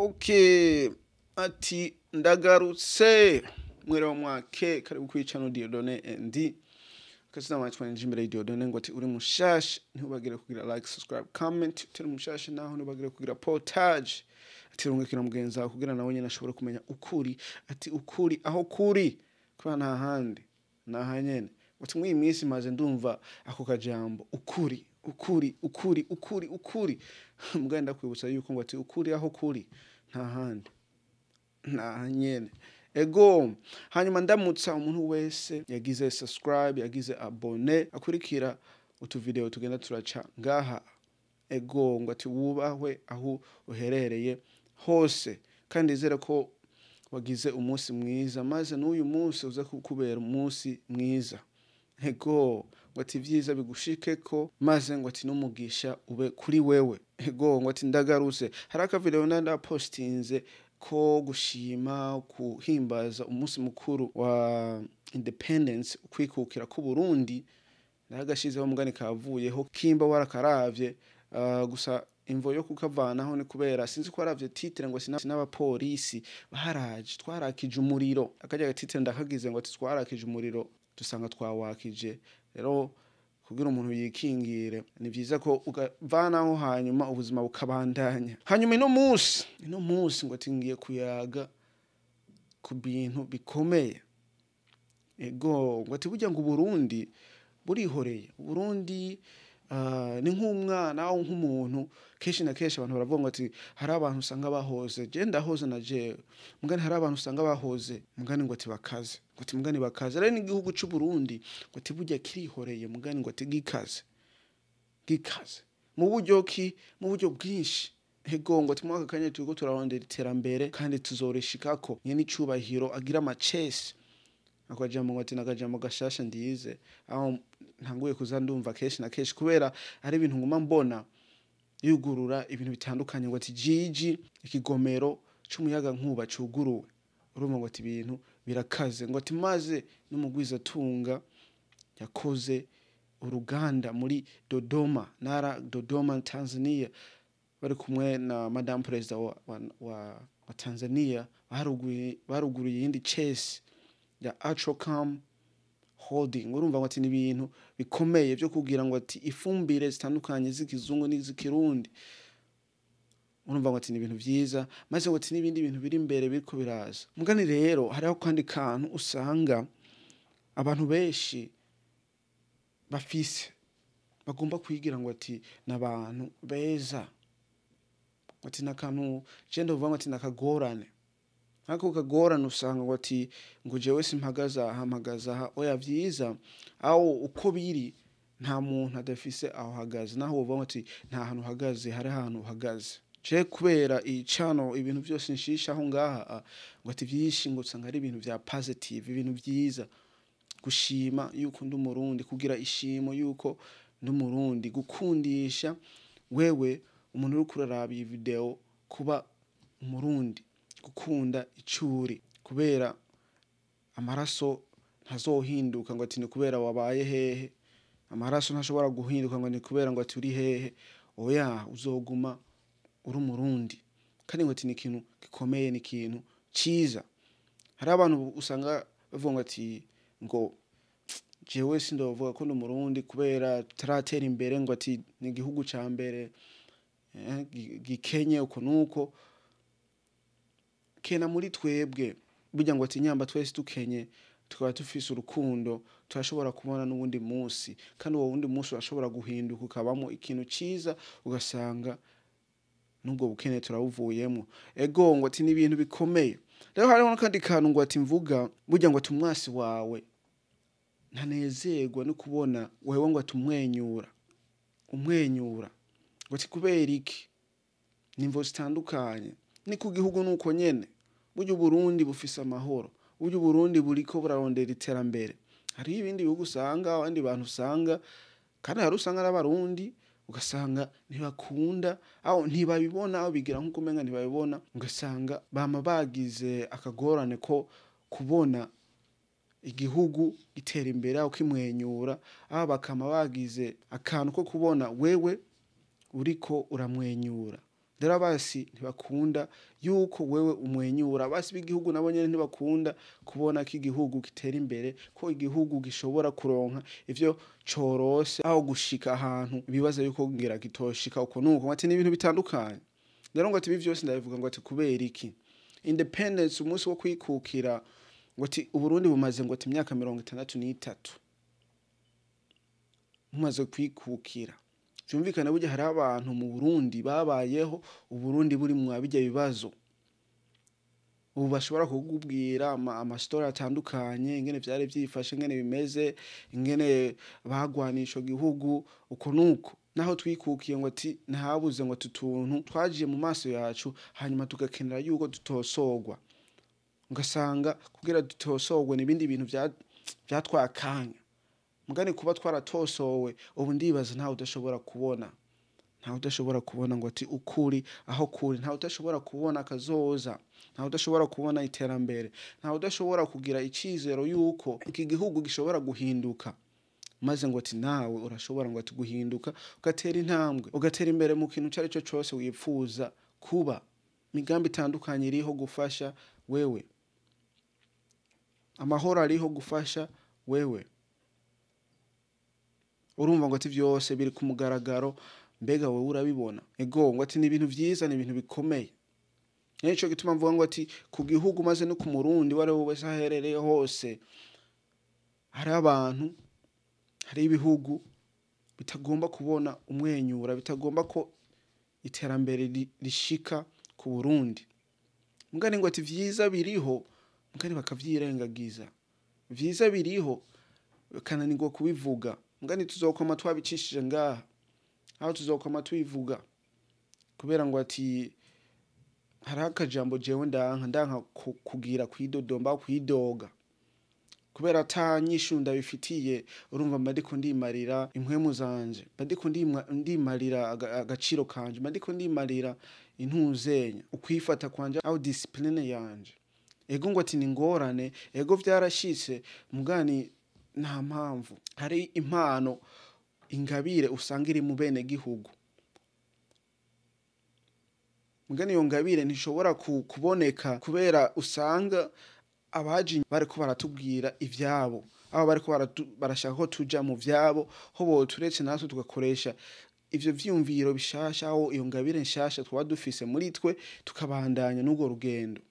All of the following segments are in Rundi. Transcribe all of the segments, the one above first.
Okay, ati ndagarutse mwere mwake, karibu kuri channel Dieudonné ND. Akazina witwa Njimbere Dieudonné. Ngo ati uri mushasha, ntibagire kugira like, subscribe, comment. Utari mushasha naho, ntibagire kugira partage. Ati rungikira mugenzi wawe kugira nawe nyene ashobore kumenya ukuri. Ati ukuri aho kuri kubera nta handi, naha nyene. Ati muri iyi minsi maze ndumva ako kajambo ukuri, ukuri, ukuri, ukuri, ukuri. Mugabo ndakwibutsa yuko ngo ati ukuri aho kuri nta handi, naha nyene. Ego, hanyuma ndamutsa umuntu wese yagize subscribe, yagize abonné, akurikira utu video tugenda turaca ngaha. Ego, ngo ati wubahwe aho uherereye hose, kandi nizere ko wagize umunsi mwiza, maze n'uyu munsi uze kukubera umunsi mwiza. Ego, ngo ati vyiza bigushikeko, maze ngo ati n'umugisha ube kuri wewe. Ego, ngo ati ndagarutse. Hari aka video ndapostinze ko gushima kuhimbaza umunsi mukuru wa independence, ukwikukira ku Burundi. Naragashizeho, mugani kavuyeho kimba warakaravye. Gusa imvo yo kukavanaho ni kubera sinzi ko waravye titre ngo sin'abapolisi baharaje twarakije umuriro. Akarya titre ndakagize ngo ati twarakije umuriro, dusanga twawakije. Rero kugira umuntu yikingire ni vyiza ko ugavanaho, hanyuma ubuzima bukabandanya. Hanyuma ino munsi ngo ati ngiye kuyaga ku bintu bikomeye. Ego, ngo ati burya ngo Uburundi burihoreye. Uburundi ni nk'umwana aho nk'umuntu. Kenshi na kenshi abantu baravuga ngo ati hari abantu usanga bahoze, je ndahoze na jewe, mugani hari abantu usanga bahoze, mugani ngo ati bakaze, ngo ati mugani bakaze. Rero n'igihugu c'u Burundi ngo ati burya kirihoreye, mugani ngo ati gikaze, gikaze mu buryo ki? Mu buryo bwinshi. Ego, ngo ati muri aka kanya turiko turarondera iterambere kandi tuzorishikako. Nyene icubahiro agira amacesi, akajambo ngo ati nakajambo gashasha ndize aho ntanguye kuza ndumva kenshi na kenshi, kubera ari ibintu nguma mbona yugurura ibintu bitandukanye. Ngo ati jiji ikigomero c'umuyaga nkuba cuguruwe. Urumva ngo ati ibintu birakaze. Ngo ati maze n'umugwizatunga yakoze uruganda muri Dodoma, nara Dodoma, Tanzania, bari kumwe na Madame Perezida wa Tanzania, baruguruye iyindi chess ya Atrocam Holding. Urumva ngo ati ni ibintu bikomeye byo kugira ngo ati ifumbire zitandukanye z'ikizungu n'iz'ikirundi. Urumva ngo ati ni ibintu vyiza, maze ngo ati n'ibindi bintu biri imbere biriko biraza. Mugani rero hariho kandi kantu usanga abantu benshi bafise, bagomba kwigira ngo ati n'abantu beza. Ngo ati nakantu je ndavuga ngo ati nakagorane, ako kagorane usanga ngo ati ngo jewe simpagaze aha, mpagaze aha. Oya, vyiza aho uko biri, nta muntu adafise aho ahagaze. Naho wovuga ngo ati nta hantu uhagaze, hari ahantu uhagaze. Je kubera iyi channel, ibintu byose nshishaho ngaha, ngo ati vyinshi ngo usanga ari ibintu vya positive, ibintu vyiza, gushima yuko ndi Umurundi, kugira ishimo yuko ndi Umurundi, gukundisha wewe umuntu uri kuraraba iyi video kuba Umurundi, gukunda icuri, kubera amaraso ntazohinduka ngo ati ni kubera wabaye hehe. Amaraso ntashobora guhinduka ngo ni kubera ngo ati uri hehe. Oya, uzoguma uri Umurundi. Kandi ngo ati ni ikintu gikomeye, ni ikintu ciza. Hari abantu usanga bavuga ngo ati ngo jewe sindovuga ko ndi Umurundi kubera tutaratera imbere, ngo ati ni igihugu ca mbere gikenye uko nuko. Kena muri twebwe burya ngo ati nyamba twese dukenye, tukaba dufise urukundo, turashobora kubona n'uwundi munsi, kandi uwo wundi munsi urashobora guhinduka ukabamo ikintu ciza, ugasanga nubwo bukene turabuvuyemo. Ego, ngo ati ni ibintu bikomeye. Rero hariho n'akandi kantu ngo ati mvuga, burya ngo ati umwasi wawe ntanezerwa no kubona wewe ngo ati umwenyura, umwenyura. Ngo ati kubera iki? Nimvo zitandukanye. Ni ku gihugu nuko nyene. Burya Uburundi bufise amahoro, burya Uburundi buriko burarondera iterambere. Hariho ibindi bihugu usanga, abandi bantu usanga, kandi hari usanga ari Abarundi, ugasanga ntibakunda aho, ntibabibona aho, bigira nk'uko umenga ntibabibona, ugasanga bama bagize akagorane ko kubona igihugu gitera imbere aho kimwenyura, aho bakama bagize akantu ko kubona wewe uriko uramwenyura. Rero abasi ntibakunda yuko wewe umwenyura, abasi b'igihugu nabo nyene ntibakunda kubona ko igihugu gitera imbere, ko igihugu gishobora kuronka ivyo corose, aho gushika ahantu bibaza yuko ngira gitoshika uko nuko. Ngo ati ni ibintu bitandukanye. Rero ngo ati ibi vyose ndabivuga ngo ati kubera iki? Independence, umunsi wo kwikukira, ngo ati Uburundi bumaze ngo ati imyaka 63 bumaze kwikukira. Vyumvikane burya hari abantu mu Burundi babayeho Uburundi buri mu bijya bibazo, ubu bashobora kukubwira amastori atandukanye, ingene vyari vyifashe, ingene bimeze, ingene bagwanisha igihugu uko nuko. Naho twikukiye, ngo ati ntabuze ngo tutuntu twagiye mu maso yacu, hanyuma tugakenera yuko dutosorwa, ugasanga kugira dutosorwe n'ibindi bintu vyatwaye akanya. Mugani kuba twaratosowe ubu, ndibaza ntawe udashobora kubona, ntawe udashobora kubona ngo ati ukuri aho kuri, ntawe udashobora kubona akazoza, ntawe udashobora kubona iterambere, ntawe udashobora kugira icizero yuko iki gihugu gishobora guhinduka. Maze ngo ati nawe urashobora ngo ati guhinduka, ugatera intambwe, ugatera imbere mu kintu icyo ari cyo cyose wifuza kuba. Imigambi itandukanye iriho gufasha wewe, amahoro ariho gufasha wewe. Urumva ngo ati vyose biri ku mugaragaro, mbega wewe urabibona? Ego, ngo ati ni ibintu vyiza, ni ibintu bikomeye. Nico gituma mvuga ngo ati ku gihugu maze no ku Murundi uwo ari we wese aherereye hose, hari abantu, hari ibihugu bitagomba kubona umwenyura, bitagomba ko iterambere rishika ku Burundi. Mugani ngo ati vyiza biriho, mugani bakavyirengagiza. Vyiza biriho bakananirwa kubivuga. Mugani tuzokoma twabicishije ngaha, aho tuzokoma tubivuga, kubera ngo ati hariho akajambo jewe ndanka kugira kwidodomba, kwidoga, kubera ata nyishu ndabifitiye. Urumva mba ndiko ndimarira impwemu zanje, mba ndiko ndimarira agaciro kanje, mba ndiko ndimarira intuzenya, ukwifata kwanje, aho discipline yanje. Ego, ngo ati ni ingorane, ego vyarashitse, mugani nta mpamvu. Hari impano, ingabire usanga iri mu bene gihugu, mugani iyo ngabire ntishobora kuboneka kubera usanga abaje bariko baratubwira ivyabo, aho bariko barashaka ko tuja mu vyabo, ho boturetse natwe tugakoresha ivyo vyiyumviro bishasha, aho iyo ngabire nshasha twaba dufise muri twe, tukabandanya n'urwo rugendo.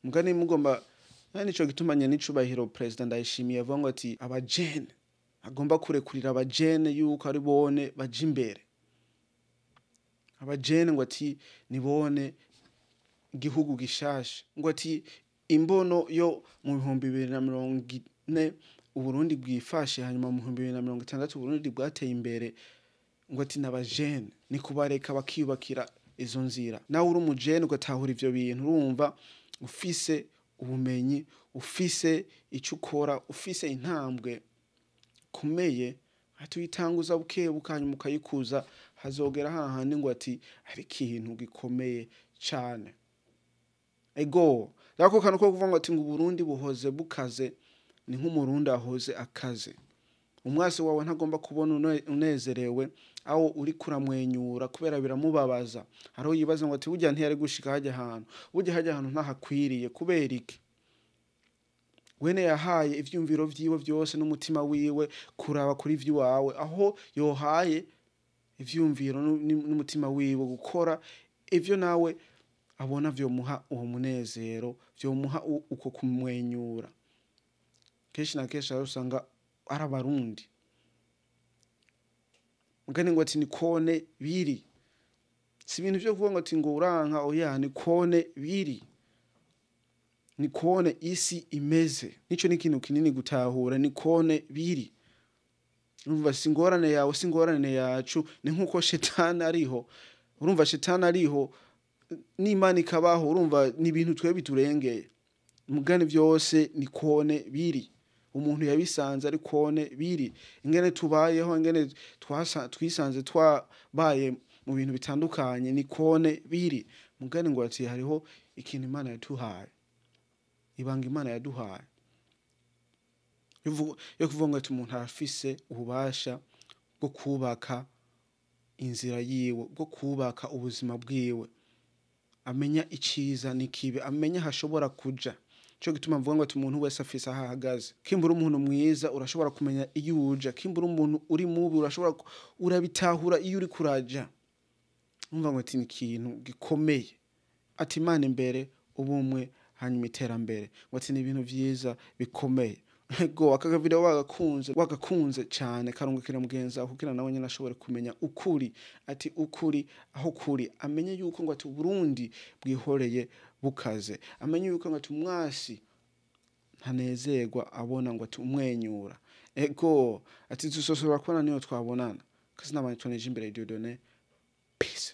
Mugani mugomba nani, nico gituma nyene icubahiro President Ndayishimiye avuga ngo ati abajene, agomba kurekurira abajene yuko ari bone baja imbere. Abajene ngo ati nibone igihugu gishasha, ngo ati imbono yo mu 2040 Uburundi bwifashe, hanyuma mu 2060 Uburundi bwateye imbere, ngo ati n'abajene ni kubareka bakiyubakira izo nzira. Nawe uri umujene ugatahura ivyo bintu, urumva ufise ubumenyi, ufise ico ukora, ufise intambwe komeye, ati uyitanguza bukebuke, hanyuma ukayikuza, hazogera hahandi ngo ati ari ikintu gikomeye cane. Ego, rako kantu ko kuvuga ngo ati ngo Uburundi buhoze bukaze, ni nk'Umurundi ahoze akaze. Umwasi wawe ntagomba kubona unezerewe, aho uriko uramwenyura, kubera biramubabaza. Hariho yibaza ngo ati burya ntiyari gushika hajya ahantu, burya hajya ahantu ntahakwiriye, kubera iki? Wene yahaye ivyumviro vyiwe vyose n'umutima wiwe kuraba kuri vy'iwawe, aho yohaye ivyumviro n'umutima wiwe gukora ivyo nawe abona vyomuha uwo munezero, vyomuha uko kumwenyura. Kenshi na kenshi rero usanga ari Abarundi. Mugani ngo ati ni kone biri, si ibintu vyo kuvuga ngo ati ngo uranka, oya, ni kone biri, ni kone isi imeze. Nico ni ikintu kinini gutahura, ni kone biri. Urumva si ingorane yawe, si ingorane yacu, ni nkuko shetani ariho. Urumva shetani ariho n'Imana ikabaho, urumva ni ibintu twe biturengeye. Mugani vyose ni kone biri, umuntu yabisanze ari kone biri, ingene tubayeho, ingene twisanze twabaye mu bintu bitandukanye, ni kone biri. Mugani ngo ati hariho ikintu Imana yaduhaye, ibanga Imana yaduhaye yo kuvuga ngo ati umuntu arafise ububasha bwo kubaka inzira yiwe, bwo kubaka ubuzima bwiwe, amenya iciza n'ikibi, amenya hashobora kuja. Cyo gituma mvuga ngo ati umuntu wese afise aho ahagaze. Kimbura umuntu mwiza urashobora kumenya iyo uja, kimbura umuntu uri mubi urashobora urabitahura iyo uri kuraja. Umva ngo ati ni ikintu gikomeye, ati Imana imbere, ubumwe, hanyuma iterambere, ngo ati ni ibintu vyiza bikomeye. Ego, aka video wagakunze, wagakunze cyane, karungukira mugenzi wawe kugira nawe nyine ashobore kumenya ukuri, ati ukuri aho kuri, amenye yuko ngo ati Burundi bwihoreye bukaze, amenye yuko ngo ati umwasi ntanezerwa abona ngo ati umwenyura. Ego, ati tuzosubira kubona niyo twabonana. Kasi n'abantu twaneje imbere, Dieudonné. Peace.